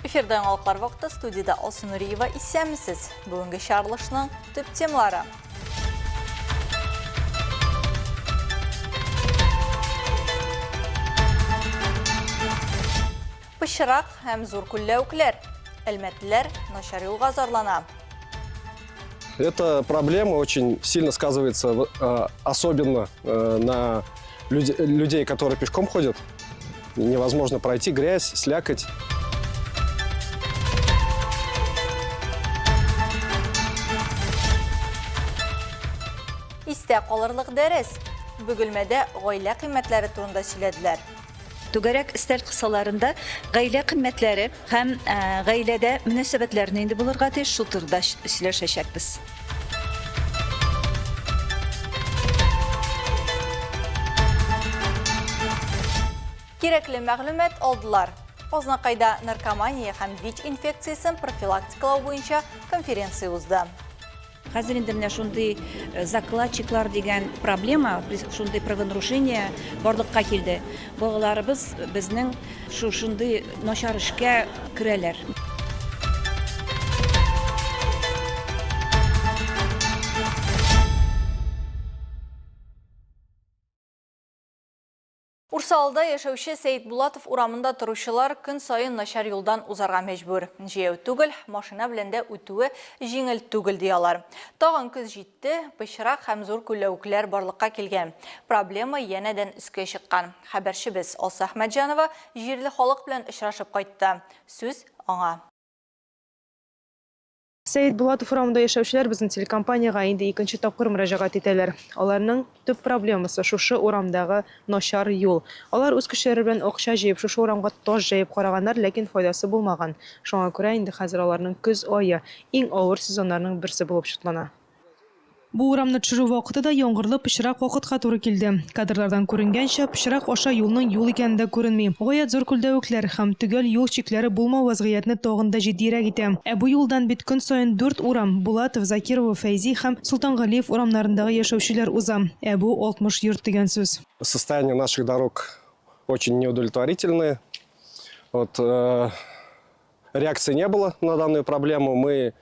Эфирда яңалыклар вакыты студиядә Алсу Нуриева исәнмесез. Бүгенге чыгарылышның төп темалары. Пычрак һәм зур күлләвекләр. Әлмәтлеләр начар юлга зарлана. Эта проблема очень сильно сказывается, особенно на людей, которые пешком ходят. Невозможно пройти, грязь, слякоть. Истә калырлык дәрес. Бөгелмәдә гаилә кыйммәтләре турында сөйләделәр. Түгәрәк өстәл кысаларында гаилә кыйммәтләре һәм гаиләдә мөнәсәбәтләр нинди булырга тиеш, шул турыда сөйләшәчәкбез. Кирәкле мәгълүмат алдылар. Азнакайда наркомания һәм ВИЧ инфекциясен профилактикалау буенча конференция узды. Хәзер инде менә шундый закладчиклар дигән проблема, шундый правонарушение барлыкка килде. Балаларыбыз безнең шушындый начар эшкә керәләр. Урсалда яшәүче Сәетбулатов урамында торучылар көн саен начар юлдан узарга мәҗбүр. Җәяү түгел, машина белән дә үтүе җиңел түгел, ди алар. Тагын көз җитте, пычрак һәм зур күлләвекләр барлыкка килгән. Проблема янәдән өскә чыккан. Хәбәрчебез Алсу Әхмәтҗанова җирле халык белән очрашып кайтты. Сүз аңа. Сәет Булатов урамында яшәүчеләр безнең телекомпаниягә инде икенче тапкыр мөрәҗәгать итәләр. Аларның төп проблемасы, шушы урамдагы начар юл. Алар үз көчләре белән акча җыеп, шушы урамга таш җәеп караганнар, ләкин файдасы булмаган. Шуңа күрә инде хәзер аларның көз ае иң авыр сезоннарның берсе булып чутлана. Бу урамны төшерү вакыты да яңгырлы пычрак вакытка туры килде. Кадрлардан күренгәнчә, пычрак аша юлның юл икәне дә күренми. Гаять зур күлдәвекләр һәм төгәл юл чикләре булмау вәзгыятьне тагын да җитдиерәк итә. Ә бу юлдан бит көн саен дүрт урам, Булатов, Закирова, Фәйзи һәм Солтангалиев урамнарындагы яшәүчеләр уза. Ә бу 60 йорт дигән сүз. Состояние наших дорог очень неудовлетворительное. Вот, реакции не было на данную проблему. Мы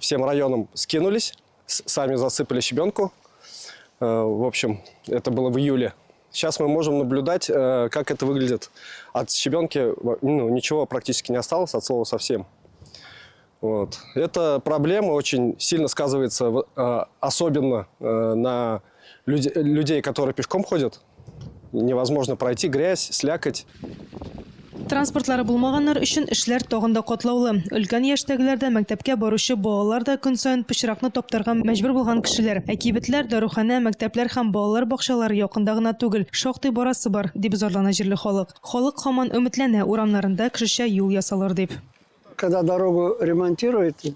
всем районом скинулись, сами засыпали щебенку. В общем, это было в июле. Сейчас мы можем наблюдать, как это выглядит. От щебенки, ну, ничего практически не осталось, от слова совсем. Вот. Эта проблема очень сильно сказывается, особенно на людей, которые пешком ходят. Невозможно пройти, грязь, слякоть. Транспортлары булмаганнар өчен эшләр тагын да катлаулы. Өлкән яшьтәгеләр дә, мәктәпкә баручы балалар да көн саен пычракны таптарга мәҗбүр булган кешеләр. Ә кибетләр, даруханә, мәктәпләр һәм балалар бакчалары якында гына түгел, шактый барасы бар, дип зарлана җирле халык. Халык һаман өметләнә, урамнарында кешечә юл ясалыр дип. Когда дорогу ремонтируют,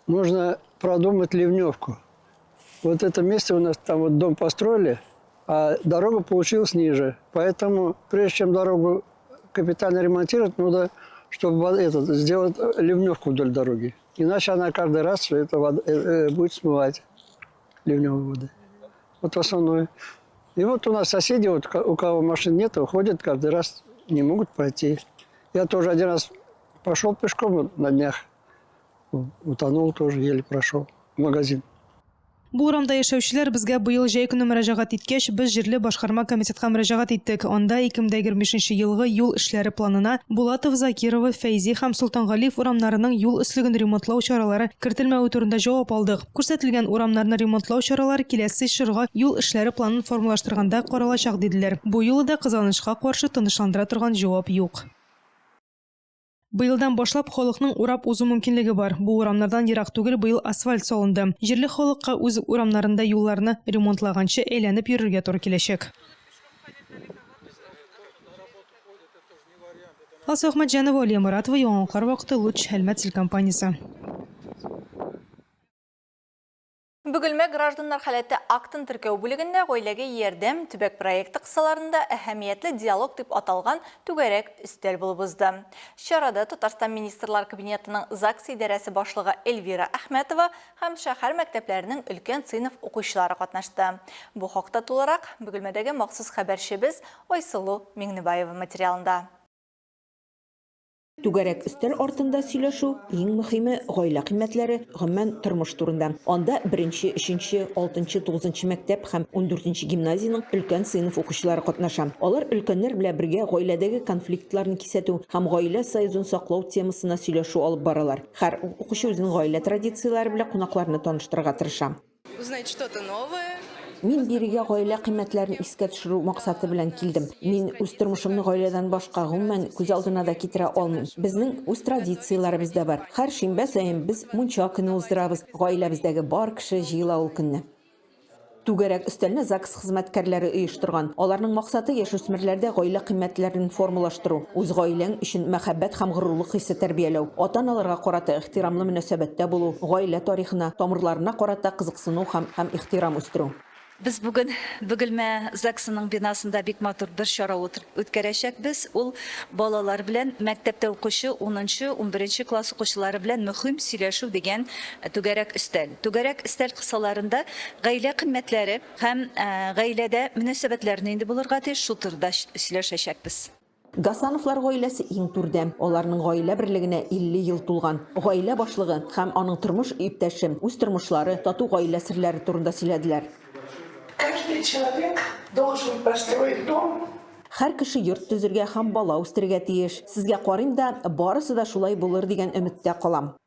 нужно продумать ливневку. Вот это место у нас там вот дом построили, а дорога получилась ниже. Поэтому прежде чем дорогу капитально ремонтировать, надо, чтобы этот, сделать ливневку вдоль дороги. Иначе она каждый раз это вода, будет смывать ливневые воды. Вот основное. И вот у нас соседи, вот, у кого машин нет, ходят каждый раз, не могут пройти. Я тоже один раз пошел пешком вот на днях, утонул тоже, еле прошел в магазин. Бу урамда яшәүчеләр безгә быел җәй көне мөрәҗәгать иткәч, без җирле башкарма комитетка мөрәҗәгать иттек. Анда 2025 елгы юл эшләре планына Булатов, Закирова, Фәйзи һәм Солтангалиев урамнарының юл өслеген ремонтлау чаралары кертелмәве турында җавап алдык. Күрсәтелгән урамнарны ремонтлау чаралары киләсе чорга юл эшләре планын формалаштырганда каралачак, диделәр. Бу юлы да, кызганычка каршы, тынычландыра торган җавап юк. Быелдан башлап халыкның урап узу мөмкинлеге бар. Бу урамнардан ерак түгел быел асфальт салынды. Җирле халыкка үз урамнарында юлларны ремонтлаганчы әйләнеп йөрергә туры киләчәк. Алсу Әхмәтҗанова, Алия Моратова, Яңалыклар вакыты, Луч, Әлмәт телекомпаниясе. Бөгелмә гражданнар халәте актын теркәү бүлегендә Гаиләгә ярдәм төбәк проекты кысаларында Әһәмиятле диалог дип аталган түгәрәк өстәл булып узды. Чарада Татарстан Министрлар Кабинетының ЗАГС идарәсе башлыгы Эльвира Әхмәтова һәм шәһәр мәктәпләренең өлкән сыйныф укучылары катнашты. Бу хакта тулырак Бөгелмәдәге махсус хәбәрчебез Айсылу Миңнебаева материалында. Түгәрәк өстәл артында сөйләшү, иң мөхиме, гаилә кыйммәтләре, гомумән, тормыш турында. Анда беренче, өченче, алтынчы, тугызынчы мәктәп һәм ундүртенче гимназиянең өлкән сыйныф укучылары катнаша. Алар өлкәннәр белән бергә гаиләдәге конфликтларны кисәтү һәм гаилә союзын саклау темасына сөйләшү алып баралар. Һәр укучы үзенең гаилә традицияләре белән кунакларны таныштырырга тырыша. Узнать что-то новое. Мин бирегә гаилә кыйммәтләрен искә төшерү максаты белән килдем. Мин үз тормышымны гаиләдән башка, гомумән, күз алдына да китерә алмыйм. Безнең үз традицияләребез дә бар. Һәр шимбә саен без мунча көне уздырабыз. Гаиләбездәге бар кеше җыела ул көнне. Түгәрәк өстәлне ЗАГС хезмәткәрләре оештырган. Аларның максаты, яшүсмерләрдә гаилә кыйммәтләрен формалаштыру, үз гаиләң өчен мәхәббәт һәм горурлык хисе тәрбияләү, ата-аналарга карата ихтирамлы мөнәсәбәттә булу, гаилә тарихына, тамырларына карата кызыксыну һәм һәм ихтирам үстерү. Без бүген Бөгелмә ЗАГСының бинасында бик матур бер чара үткәрәчәкбез. Ул балалар белән, мәктәптә укучы унынчы, унберенче класс укучылары белән Мөхим сөйләшү дигән түгәрәк өстәл. Түгәрәк өстәл кысаларында гаилә кыйммәтләре һәм гаиләдә мөнәсәбәтләр нинди булырга тиеш, шул турыда сөйләшәчәкбез. Гасановлар гаиләсе иң түрдә. Аларның гаилә берлегенә 50 ел тулган. Гаилә башлыгы һәм аның тормыш иптәше үз тормышлары, тату гаилә серләре турында сөйләделәр. Каждый человек должен построить дом. Һәр кеше йорт төзергә һәм бала үстерергә тиеш. Сезгә карыйм да, барысы да шулай булыр дигән өметтә калам.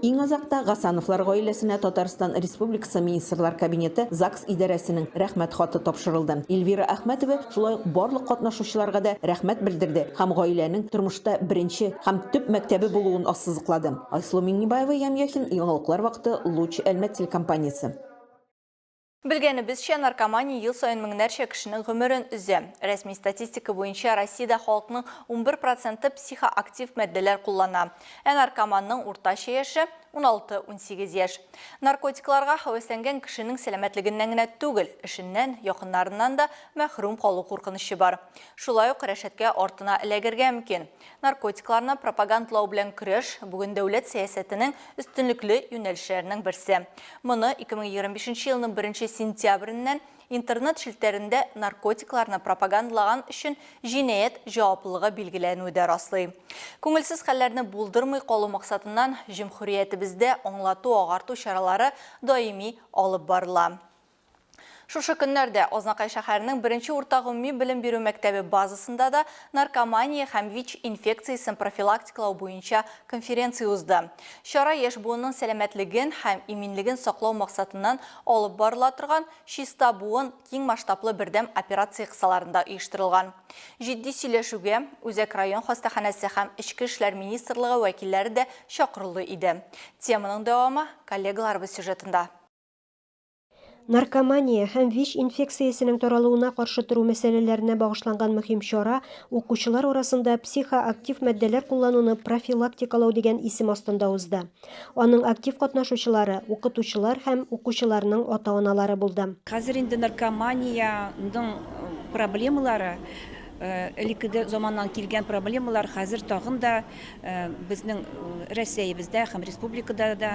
Иң азакта Гасановлар гаиләсенә Татарстан Республикасы Министрлар Кабинеты ЗАГС идарәсенең Рәхмәт хаты тапшырылды. Эльвира Әхмәтова шулай ук барлык катнашучыларга да рәхмәт белдерде һәм гаиләнең тормышта беренче һәм төп мәктәбе булуын ассызыклады. Айсылу Миңнебаева, Ямь Яхин, Яңалыклар вакыты, Луч, Әлмәт телекомпаниясе. Белгәнебезчә, наркомания ел саен меңнәрчә кешенең гомерен өзә. Рәсми статистика буенча, Россиядә халыкның 11 проценты психоактив матдәләр куллана. Ә наркоманның уртача яше, 16-18 яшь. Наркотикларга һәвәсләнгән кешенең сәламәтлегеннән генә түгел, эшеннән, якыннарыннан да мәхрүм калу куркынычы бар. Шулай ук рәшәткә артына эләгергә мөмкин. Наркотикларны пропагандлау белән көрәш, бүген дәүләт сәясәтенең өстенлекле юнәлешләренең берсе. Моны 2025 нче елның беренче сентябреннән интернет челтәрендә наркотикларны пропагандалаган өчен җинаять җаваплылыгы билгеләнүе дә раслый. Күңелсез хәлләрне булдырмый калу максатыннан җөмһүриятебездә аңлату-агарту чаралары даими алып барыла. Шушы көннәрдә Азнакай шәһәренең беренче урта гомуми белем бирү мәктәбе базасында да наркомания һәм ВИЧ инфекциясен профилактикалау буенча конференция узды. Чара яшь буынның сәламәтлеген һәм иминлеген саклау максатыннан алып барыла торган Чиста буын киң масштаблы бердәм операция кысаларында оештырылган. Җитди сөйләшүгә Үзәк район хастаханәсе һәм Эчке эшләр министрлыгы вәкилләре дә чакырулы иде. Теманың дәвамы, коллегаларыбыз сюжетында. Наркомания һәм ВИЧ инфекциясенең таралуына каршы тору мәсьәләләренә багышланган мөһим чара укучылар арасында психоактив матдәләр куллануны профилактикалау дигән исем астында узды. Аның актив катнашучылары, укытучылар һәм укучыларның ата-аналары булды. Хәзер инде наркоманиянең проблемалары, элеккеге заманнан килгән проблемалар хәзер тагын да безнең Рәсәебездә һәм республикада да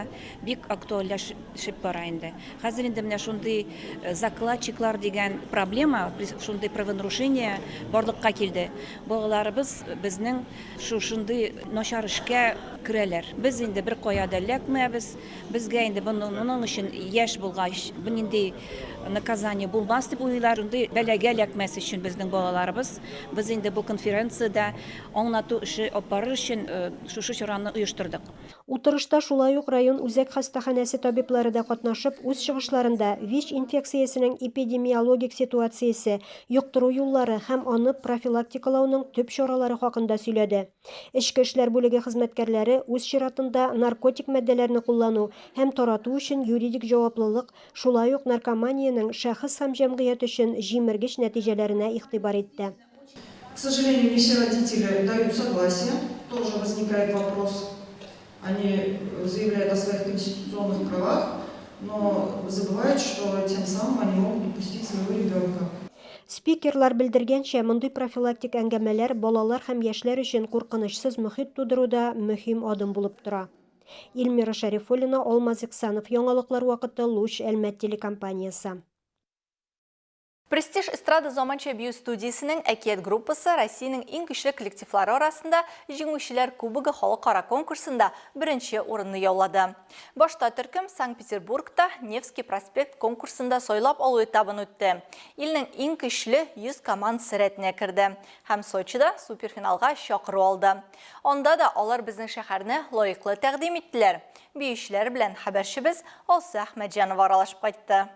бик актуальләшеп Шеп бара инде. Хәзер инде менә шундый закладчиклар дигән проблема, шундый правонарушение барлыкка килде. Балаларыбыз безнең шушындый начар эшкә керәләр. Без инде бер кая да эләкмәбез. Безгә инде моның өчен яшь булгач, бернинди наказание булмас дип уйлыйлар. Шундый бәлагә эләкмәс өчен безнең балаларыбыз, без инде бу конференциядә аңлату эше алып барыр өчен шушы чараны оештырдык. Утырышта шулай ук район үзәк хастаханәсе табиблары да катнашып, үз чыгышларында ВИЧ инфекциясенең эпидемиологик ситуациясе, йоктыру юллары һәм аны профилактикалауның төп чаралары хакында сөйләде. Эчке эшләр бүлеге хезмәткәрләре, үз чиратында, наркотик матдәләрне куллану һәм тарату өчен юридик җаваплылык, шулай ук наркоманиянең шәхес һәм җәмгыять өчен җимергеч нәтиҗәләренә игътибар итте. К сожалению, не все родители дают согласие, тоже возникает вопрос. Они заявляют о своих конституционных правах, но забывают, что тем самым они могут упустить своего ребенка. Спикерлар белдергәнчә, мондый профилактик әңгәмәләр балалар һәм яшьләр өчен куркынычсыз мохит тудыруда мөһим адым булып тора. Илмира Шәрифуллина, Алмаз Иксанов, Яңалыклар вакыты, Луч, Әлмәт телекомпаниясе. Престиж эстрада заманча бию студиясенең Әкият группасы Россиянең иң көчле коллективлары арасында Җиңүчеләр кубогы халыкара конкурсында беренче урынны яулады. Башта төркем Санкт-Петербургта Невский проспект конкурсында сайлап алу этабын үтте. Илнең иң көчле 100 командасы рәтенә керде һәм Сочида суперфиналга чакыру алды. Анда да алар безнең шәһәрне лаеклы тәкъдим иттеләр. Биючеләр белән хәбәрчебез Алсу Әхмәтҗанова аралашып кайтты.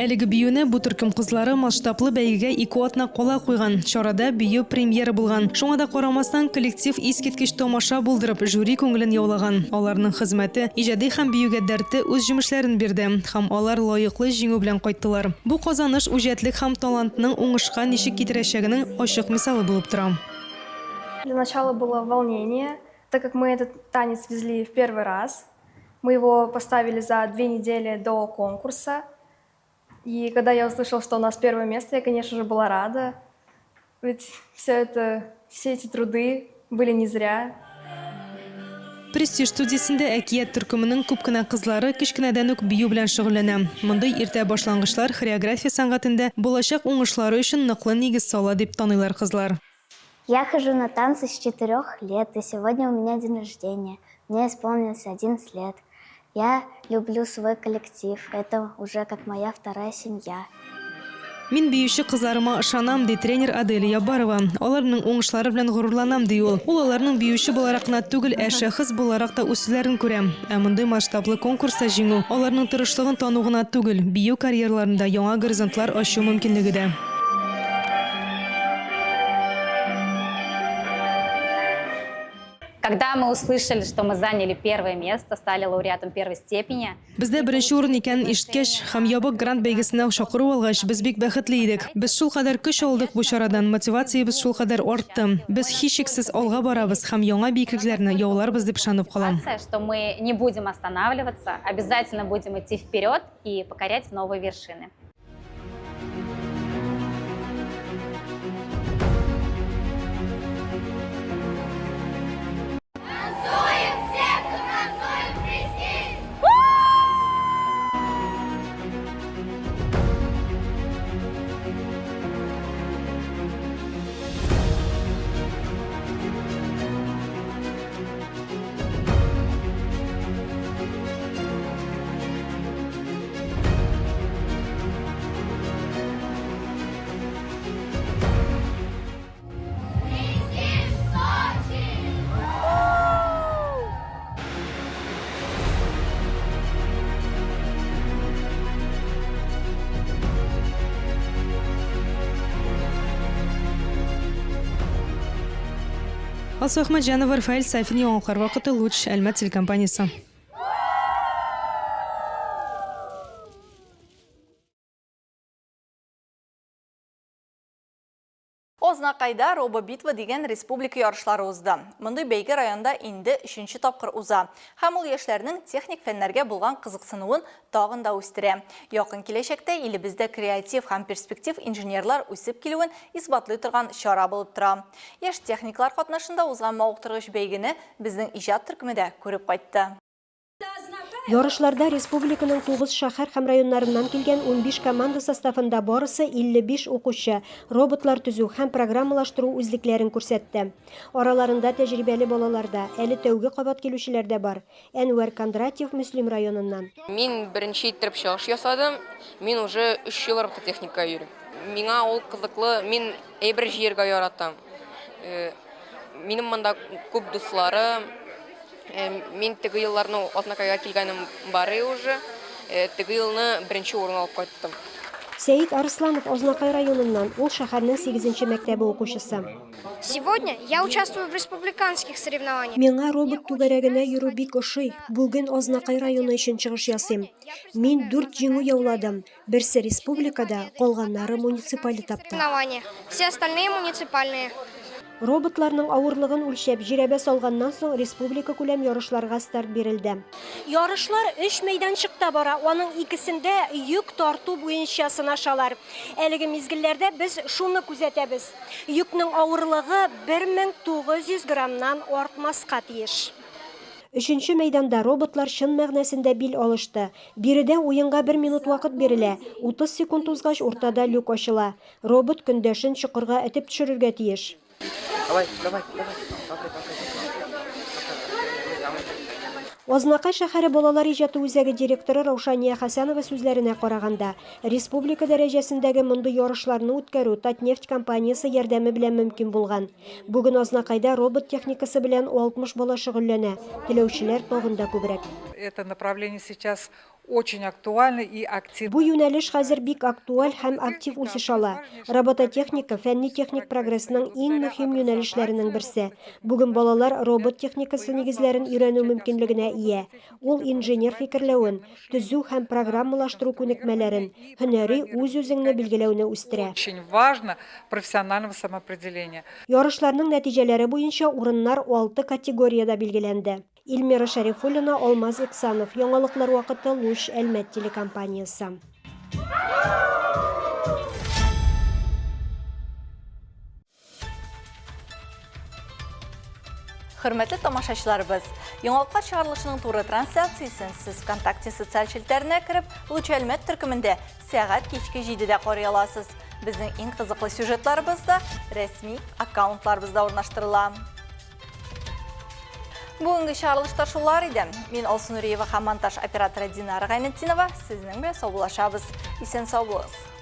Әлеге биюне бу төркем кызлары масштаблы бәйгегә ике атна кала куйган. Чарада бию премьера булган. Шуңа да карамастан, коллектив искиткеч тамаша булдырып, жюри күңелен яулаган. Аларның хезмәте, иҗади һәм биюгә дәрте үз җимешләрен бирде һәм алар лаеклы җиңү белән кайттылар. Бу казаныш үҗәтлек һәм талантның уңышка ничек китерәчәгенең ачык мисалы булып тора. Для начала было волнение, так как мы этот танец везли в первый раз. Мы его поставили за две недели до конкурса. И когда я услышала, что у нас первое место, я, конечно же, была рада. Ведь все это, все эти труды были не зря. Престиж студиясендә Әкият төркеменең күп кенә кызлары кечкенәдән үк бию белән шөгыльләнә. Мондый иртә башлангычлар хореография сәнгатендә булачак уңышлары өчен ныклы нигез сала, дип таныйлар кызлар. Я хожу на танцы с четырех лет, и сегодня у меня день рождения. Мне исполнилось 11 лет. Я люблю свой коллектив, это уже как моя вторая семья. Мин биюче кызларыма ышанам, ди тренер Аделя Яббарова. Аларның уңышлары белән горурланам, ди ул. Ул аларның биюче буларак кына түгел, ә шәхес буларак та үсүләрен күрә. Ә мондый масштаблы конкурста җиңү, аларның тырышлыгын тану гына түгел, бию карьераларында яңа горизонтлар ачу мөмкинлеге дә. Когда мы услышали, что мы заняли первое место, стали лауреатом первой степени. Бездә беренче урын икәнен ишеткәч һәм ябык грант бәйгесенә чакыру алгач, без бик бәхетле идек. Без шулкадәр көч алдык бу чарадан, мотивациябез шулкадәр артты. Без һичшиксез алга барабыз һәм яңа биеклекләрне яуларбыз дип ышанып калам. Что мы не будем останавливаться, обязательно будем идти вперед и покорять новые вершины. Алсу Әхмәтҗанова, Рафаэль Сафин, Яңалыклар вакыты, Луч, Әлмәт телекомпаниясе. Азнакайда Робобитва дигән республика ярышлары узды. Мондый бәйге районда инде өченче тапкыр уза. Һәм ул яшьләрнең техник фәннәргә булган кызыксынуын тагын да үстерә. Якын киләчәктә илебездә креатив һәм перспектив инженерлар үсеп килүен исбатлый торган чара булып тора. Яшь техниклар катнашында узган мавыктыргыч бәйгене безнең иҗат төркеме дә күреп кайтты. Ярышларда республиканың тугыз шәһәр һәм районнарыннан килгән 15 команда составында барысы 55 укучы роботлар төзү һәм программалаштыру үзлекләрен күрсәтте. Араларында тәҗрибәле балалар да, әле тәүге кабат килүчеләр дә бар. Әнвәр Кондратьев Мөслим районыннан. Мин беренче иттереп чыгыш ясадым. Мин уже өч ел робототехникага йөрим. Миңа ул кызыклы, мин әйбер җыярга яратам. Минем монда күп дусларым. Мин теге елларны Азнакайга килгәнем бар и уже. Теге елны беренче урын алып кайттым. Сәет Арысланов Азнакай районыннан, ул шәһәрнең сигезенче мәктәбе укучысы. Сегодня я участвую в республиканских соревнованиях. Миңа робот түгәрәгенә йөрү бик ошый. Бүген Азнакай районы өчен чыгыш ясыйм. Мин дүрт җиңү яуладым. Берсе республикада, калганнары муниципаль этапта. Все остальные муниципальные. Роботларның авырлыгын үлчәп, жирәбә салганнан соң республикакүләм ярышларга старт бирелде. Ярышлар өч мәйданчыкта бара, аның икесендә йөк тарту буенча сынашалар. Әлеге мизгелләрдә без шуны күзәтәбез, йөкнең авырлыгы 1900 граммнан артмаска тиеш. Өченче мәйданда роботлар чын мәгънәсендә бил алышты. Биредә уенга бер минут вакыт бирелә, 30 секунд узгач уртада люк ачыла. Робот көндәшен чокырга этеп төшерергә тиеш. Давай, давай, давай. Толкай, толкай, толкай. Азнакай шәһәре балалар иҗаты үзәге директоры Раушания Хәсәнова сүзләренә караганда, республика дәрәҗәсендәге мондый ярышларны үткәрү Татнефть компаниясе ярдәме белән мөмкин булган. Бүген Азнакайда робот техникасы белән 60 бала шөгыльләнә, теләүчеләр тагын да күбрәк. Это направление сейчас Очень актуальный и активный. Бу юнәлеш хәзер бик актуаль һәм актив үсеш ала. Робототехника, фәнни-техник прогрессның иң мөһим юнәлешләренең берсе. Бүген балалар робот техникасы нигезләрен өйрәнү мөмкинлегенә ия. Ул инженер фикерләвен, төзү һәм программалаштыру күнекмәләрен, һөнәри үз-үзеңне билгеләүне үстерә. Очень важно профессионального самоопределения. Ярышларның нәтиҗәләре буенча урыннар алты категориядә билгеләнде. Ильмира Шәрифуллина, Алмаз Иксанов, Яңалыклар вакыты, Луч, Әлмәт телекомпаниясе. Хөрмәтле тамашачыларыбыз, Яңалыклар чыгарылышының туры трансляциясен сез ВКонтакте социаль челтәренә кереп, Луч Әлмәт төркемендә сәгать кичке 7-дә карый аласыз. Безнең иң кызыклы сюжетларыбыз да рәсми аккаунтларыбызда урнаштырыла. Бүгенге чыгарылышта шулар иде. Мин Алсу Нуриева һәм монтаж операторы Динара Гайнетдинова сезнең белән саубуллашабыз. Исән сау булыгыз.